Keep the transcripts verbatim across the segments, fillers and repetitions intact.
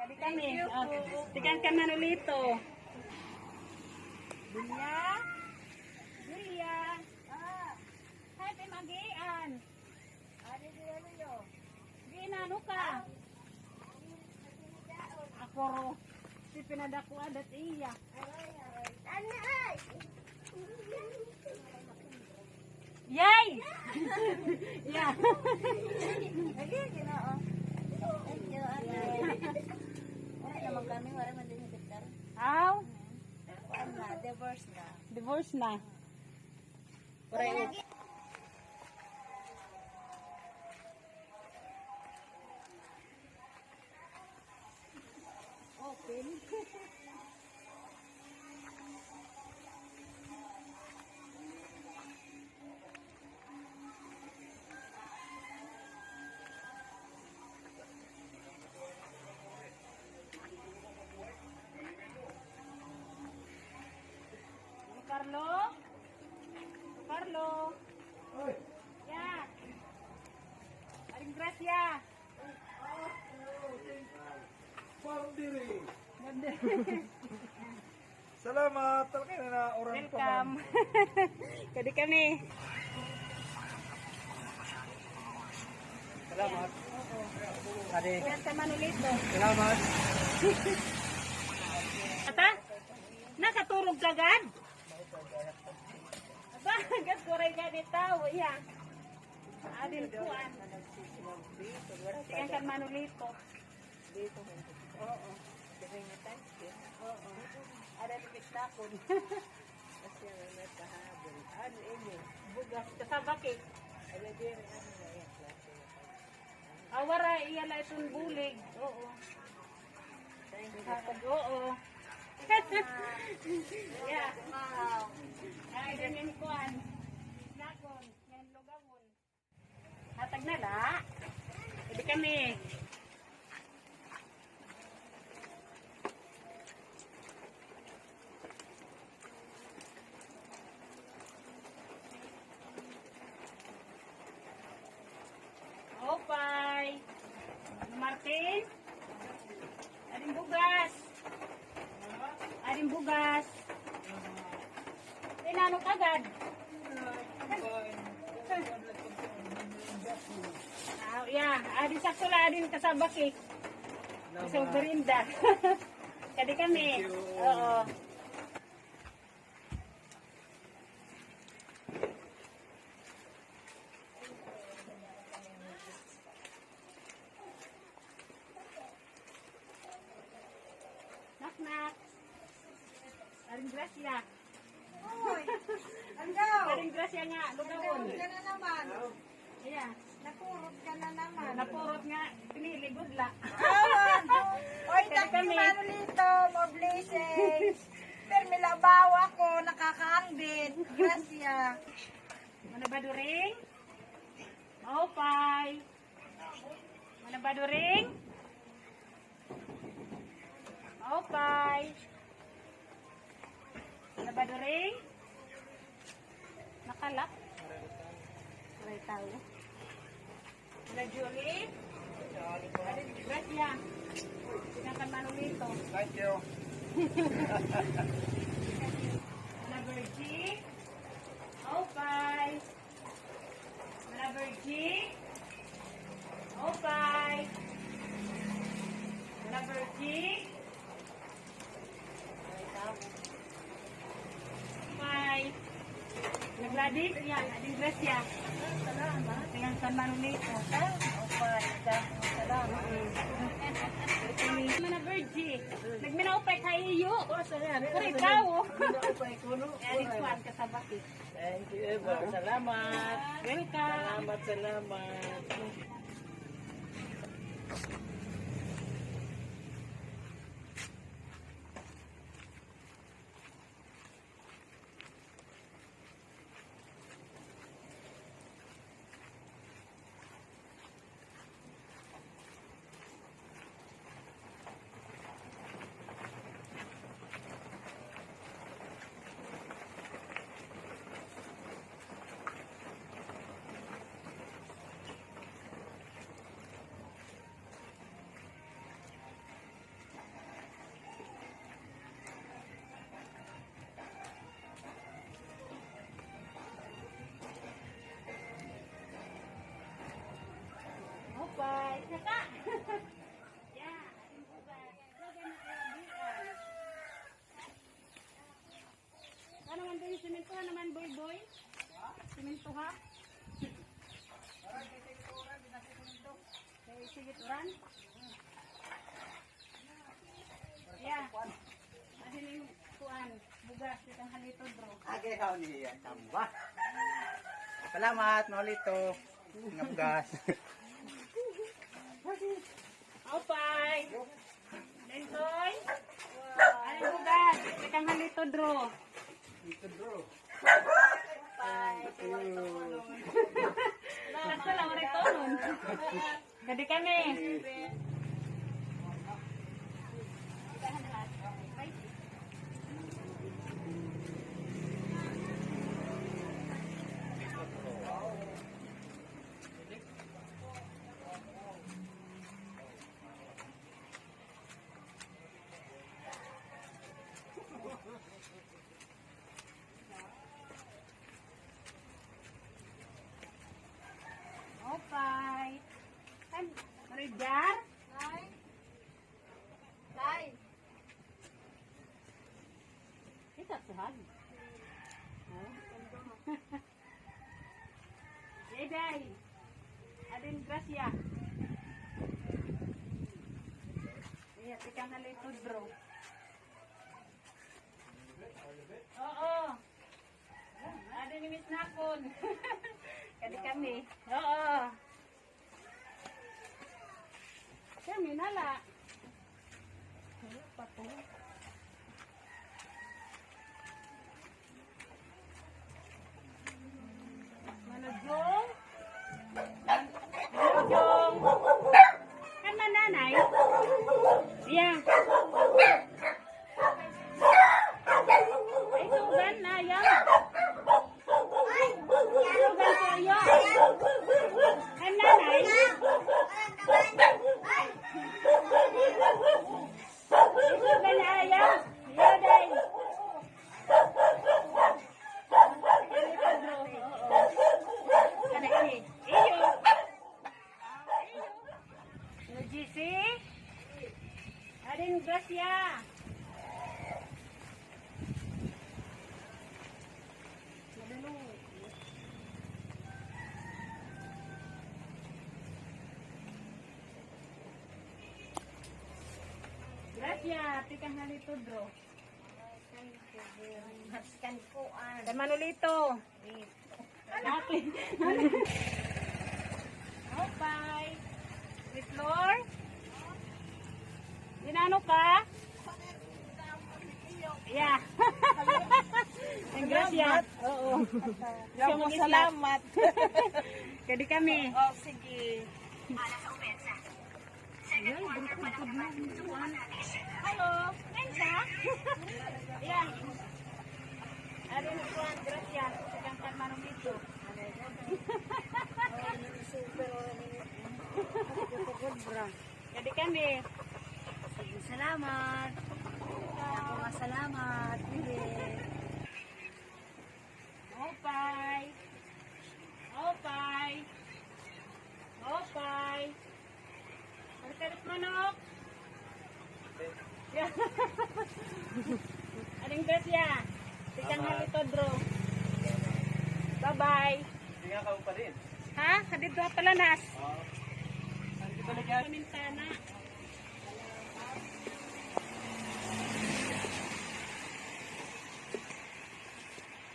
Tikang kami. Tikang kan Manolito. Bilya? Bilya? Ah. Hi, Tim Agian. Adi, di ano yo? Di na, ano ka? Ako ro. Si pinadako adat iya. Yay! Yeah. Lagi, Ginoo. Thank you, ate. Wala naman kami, wala man din yung picture. Aw? Kuan na, divorce na. Divorce na. Pareho. Open. Carlo? Carlo? Oy. Ya. Aring Gracia. Salamat. Talakay na na, orang pa man. Welcome. Kadi kami. Salamat. Adi. Welcome, Manolito. Salamat. Ata? Nakaturog ka gad? Aba, gas kuray gad ni tawo, iya. Adin kuan. Tikang kan Manolito. Dito, oo. Dito nga tayo. Oo. Ada ni Miss Nakon. Kasi ang nagkahabol. Ano ini? Bugas, kasabaki. Ada din, ano na yan, klase na tayo. Awara, iya la iton bulig. Oo. Thank you. Oo. Yeah. Wow. Ay, ganyan kuan. Nakon, yan lugawon. Hatag na la. Pwede kami. Opay. Martin. Adin bugas. Adin bugas. Tinanok agad. Ah, yeah. Adin sakto la, adin kasabaki. Sa merienda. Kadi kami. Oo. Knock, knock. Aring Gracia. Hoy! Ano? Aring Gracia nga, lugawon. Ano ka na naman? Iya. Napurot ka na naman. Napurot nga, pinili gud la. Awan. Oy, thank you, Manolito. More blessings. Pero milabaw ako, nakakaangbit. Gracia. Mana Baduring? Maupay. Mana Baduring? Maupay. Mana Baduring? Nakalak. Waray tawo. Mana Julie? Gracia. Tinang kan Manolito. Thank you. Mana Virgie? Maupay. Mana Virgie? Maupay. Mana Virgie? Maupay. Nagladi, iya, Ading Gracia. Salamat. Tinang kan Manolito. Maupay. Salamat. Mana Virgie? Nagminaupay ka iyo. Kuri tao. Minaupay kuno. Yan, ikuan ka sa bakit. Thank you, Eva. Salamat. Welcome. Salamat, salamat. Bugas, tikang Halito Draw. Agi raw niya, tamba. Salamat, Halito. Nga bugas. Upay. Lentoy. Ano bugas? Tikang Halito Draw. Halito Draw. Upay. Wala, wala, wala, wala. Kadi kami. Okay. Ay, Marijar? Ay. Ay. Kita suhag. Oh. Eday. Adin Gracia. Iya, tikang Halito Draw. Oo. Adi ni Miss Nakon. Kadi kami. Oo. Kami na la. Wala pa to. Manujong. Manujong. Kan mananay? Iya. Ay, sugan na, iya. Sugan ko, iya. Kan nanay? Sugan na, iya. Iya, day. Ano ini? Iyo. Ano, G C? Adin Gracia. Gracia, tikang Halito Draw. Maskan kuan. Kay Manolito. Ate. Upay. With floor. Dinano ka? Yeah. Ang grasya. Oo. Salamat. Kadi kami. Oh, sige. Hello, Mensa? Yeah. Ari na po ang grasya sa kang Manong Ito. Kadi kami. Sige, salamat. Ako nga salamat. Sige. Upay. Upay. Upay. Pagtarot manok. Aling Gracia. Tikang Halito Draw. Bye-bye. Hindi nga ka pa rin. Ha? Kadidto ha palanas. Oo. Saan kita lagi? Pamintana.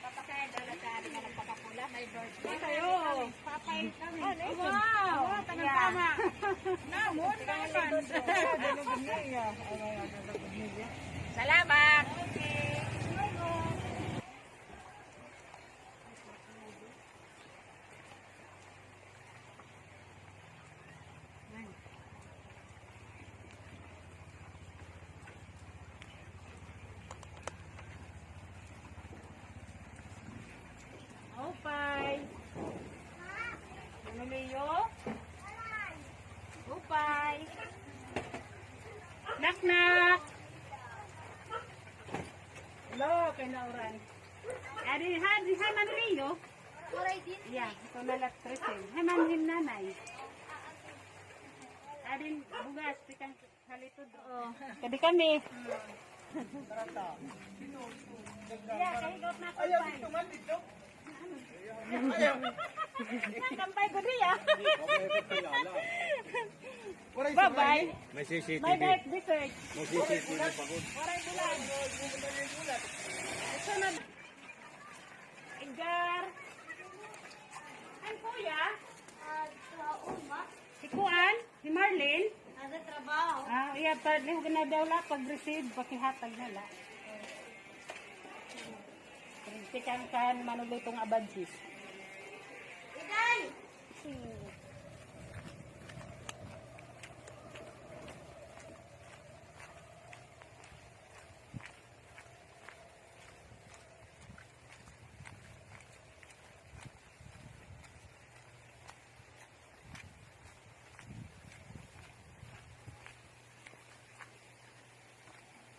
Papakay, dala ka, di ka nagpakapula, may birthday. Kayo. Papay kami. Wow! Wow, tamang-tama. Namo, naman. Salamat. Okay. Upay. Manolio. Upay. Knock, knock. Hello, kay nauran. Adi, ha, di, ha, Manolio. Iya, ito na la, Trisel. Hi, Manhim Nanay. Adin, bugas, tikang Halito Draw. Kadi kami. Iya, kahigop na ako. Ayaw, dito man, dito. Ayaw. Nakampay ko diya. Bye-bye. May C C T V. May dessert. May C C T V pa gud. Waray bulan. Sunod. Edgar. An kuya? Ah, sa uma. Si Kuan? Si Marlene? Nasa trabaho. Ah, iya, pa, lihog na daw la, pag-receive, pakihatag na la. Pagtikan kan Manolito nga abadjis. Iday!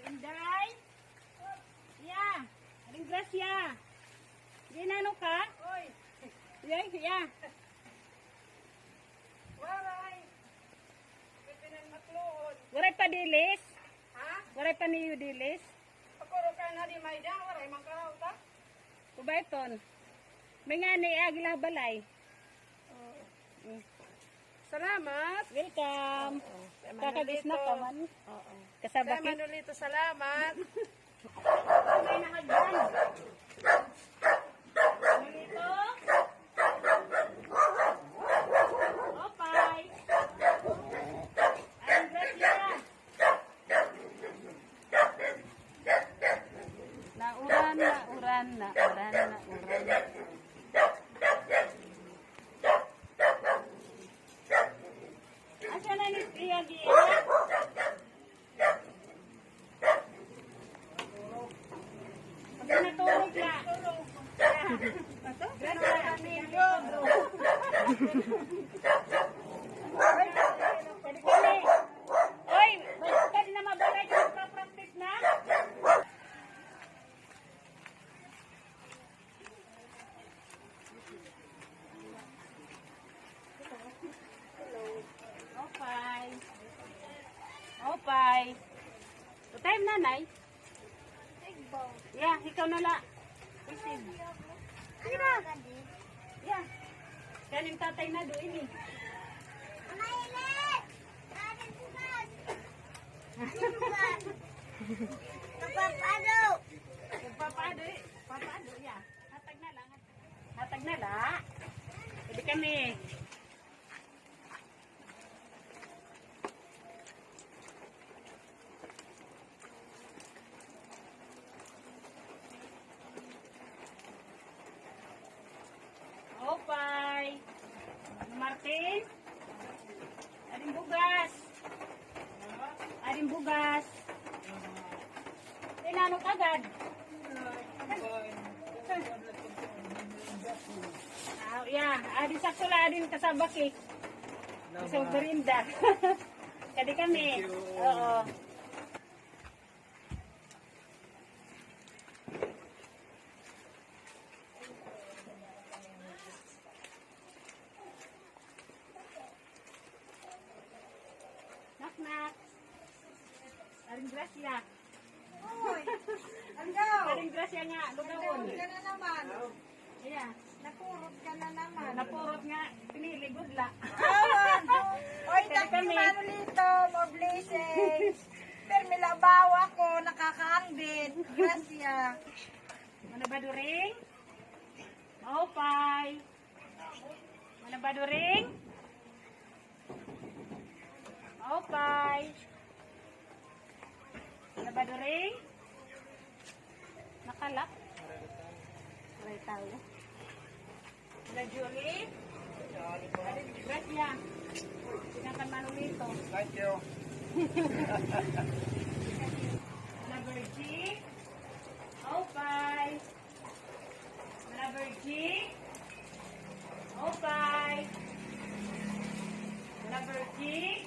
Inday? Ya. Aling Gracia. Ginano ka? Oy. Yay, ya. Waray. Pipinan matluod. Waray pa dilis? Ha? Waray pa niyo dilis? Ako ro ka na di may da, waray man ka na utak. Kubay ton. May nga ni agi la balay. Oo. Mm. Salamat. Welcome. Oo. Kakagis na ka man. Oo. Kasabakit. Kay Manolito, salamat. May nahagdan. Manolito. Opay. Ay, Gracia. Nauran, nauran, nauran, nauran. Asa na ni iya gi-, Pag natulog na. Gracia, kami, bro. Oy, pwede na mabalik. Magpa-practice na. Opay. Opay. Patay, nanay. Ya, ikaw na la. Sige na. Ya. Kanin tatay na doon eh. Nagpapado. Nagpapado eh. Papado, ya. Hatag na la. Hatag na la. Pwede kami. Opay. Martin. Ading bugas. Ading bugas. Tinanok agad. Ah, ya, adi sakto la, adi kasabak eh. Sa merienda. Kadi kami. Thank you. Oo. Knock, knock. Aring Gracia. Hoy! Ano? Aring Gracia nga, lugawon. Ano ka na naman? Iya. Napurot ka na naman. Napurot nga, pinili, good luck. Awan. Oy, thank you, Manolito. More blessings. Pero milabaw ako, nakakaangbit. Gracia. Ano ba, During? Maupay. Mana ba, During? Maupay. Mana ba, During? Nakalak. Aray tawo. Mana Julie? Gracia. Tinatan Manolito. Thank you. Mana Virgie? Maupay. Mana Virgie? Maupay. Mana Virgie?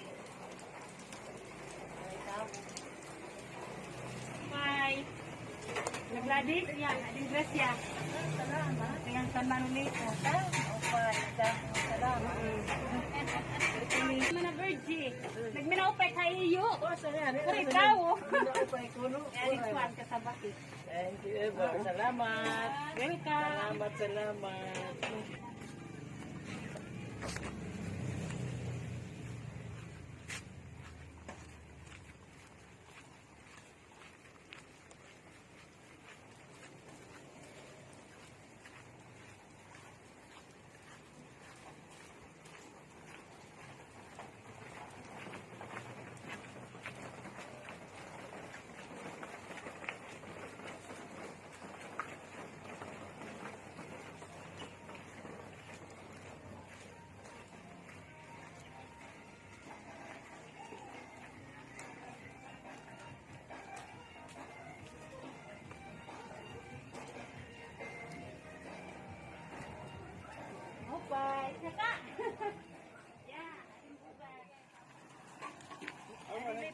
Maupay. Nagladis? Yan, ading Gracia. Salamat. Yan, San Manolito. Maupay. Salamat. Mana Virgie? Nagminaupay ka iyo. Pare, tao. Minaupay ko, no? Yan, ikuan ka sa bakit. Thank you, Eva. Salamat. Welcome. Salamat, salamat.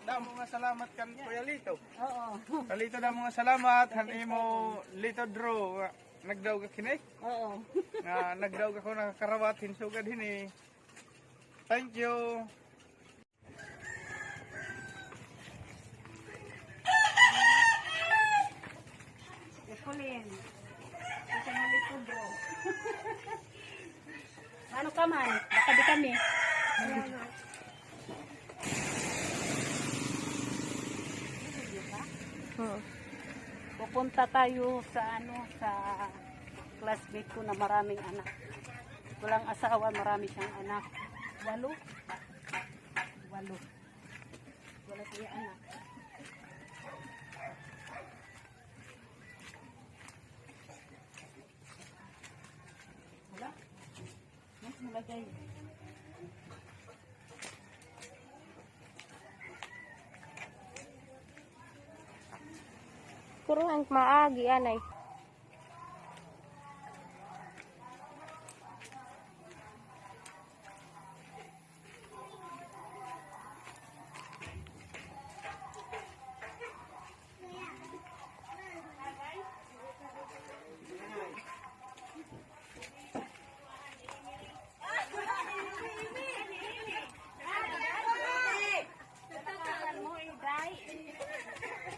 Damo nga salamat kan Kuya Lito. Oo. Kuya Lito, damo nga salamat han imo Lito Draw nga nagdaog ka hini. Oo. Nga nagdaog ako nakakarawat hin sugad hini. Thank you. Epolin. Isa na Lito Draw. Ano ka man? Baka di kami. Oo. Pupunta tayo sa ano, sa classmate ko na maraming anak. Walang asawa, marami siyang anak. Walo. Walo. Wala siya anak. Wala. Mas malagay. Kurang maagi, anay.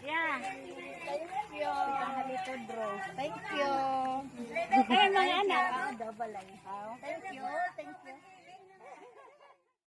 Yeah. Thank you. Little bro. Thank you. Ay, mga anak. Double ay. Thank you.